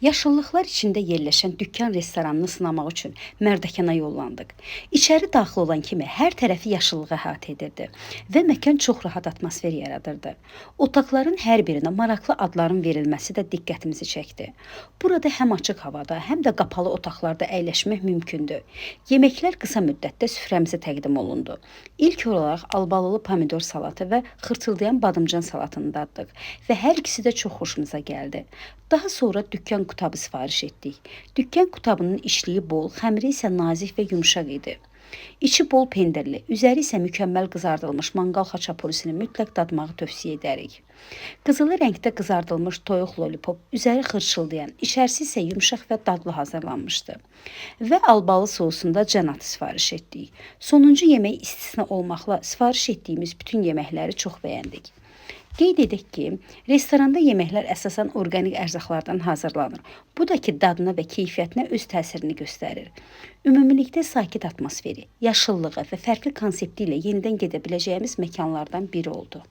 Yaşıllıqlar içində yerləşən dükkan restoranını sınamaq üçün Mərdəkana yollandıq. İçəri daxil olan kimi hər tərəfi yaşıllıq əhatə edirdi və məkan çox rahat atmosfer yaradırdı. Otaqların hər birinə maraqlı adların verilməsi də diqqətimizi çəkdi. Burada həm açıq havada, həm də qapalı otaqlarda əyləşmək mümkündür. Yeməklər qısa müddətdə süfrəmizə təqdim olundu. İlk olaraq albalılı pomidor salatı və xırtıldayan badımcan salatını daddıq və hər ikisi də çox xoşumuza gəldi. Daha sonra dükkan qutabı sifariş etdik. Dükkan qutabının içliyi bol, xəmiri isə nazik və yumşaq idi. İçi bol pendirli, üzəri isə mükəmməl qızardılmış manqal xaçapurisini mütləq dadmağı tövsiyə edərik. Qızılı rəngdə qızardılmış toyuq lollipop, üzəri xırçıldayan, içərisi isə yumşaq və dadlı hazırlanmışdı. Və albalı sousunda cənatı sifariş etdik. Sonuncu yemək istisna olmaqla sifariş etdiyimiz bütün yeməkləri çox bəyəndik. Qeyd edək ki, restoranda yeməklər əsasən orqanik ərzaqlardan hazırlanır. Bu da ki, dadına və keyfiyyətinə öz təsirini göstərir. Ümumilikdə sakit atmosferi, yaşıllığı və fərqli konsepti ilə yenidən gedə biləcəyimiz məkanlardan biri oldu.